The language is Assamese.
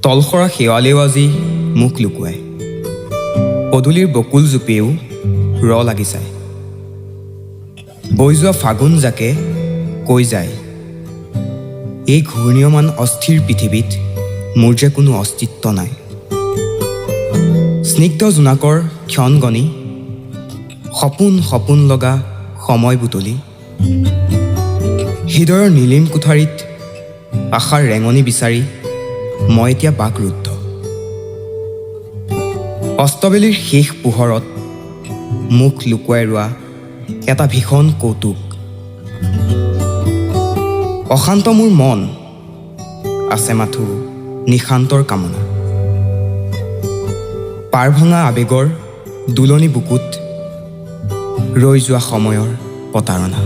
তলসৰা শেৱালিও আজি মুখ লুকুৱায়, পদূলিৰ বকুল জুপিয়েও ৰ লাগি চায়। বৈ যোৱা ফাগুন জাকে কৈ যায়, এই ঘূৰ্ণীয়মান অস্থিৰ পৃথিৱীত মোৰ যে কোনো অস্তিত্ব নাই। স্নিগ্ধ জোনাকৰ ক্ষণ গণি সপোন সপোন লগা সময় বুটলি হৃদয়ৰ নীলিম কোঠাৰীত আশাৰ ৰেঙনি বিচাৰি মই এতিয়া বাকৰুদ্ধ। অস্তবেলিৰ শেষ পোহৰত মুখ লুকুৱাই ৰোৱা এটা ভীষণ কৌতুক। অশান্ত মোৰ মন, আছে মাথো নিশান্তৰ কামনা। পাৰভঙা আৱেগৰ দুলনি বুকুত ৰৈ যোৱা সময়ৰ প্ৰতাৰণা।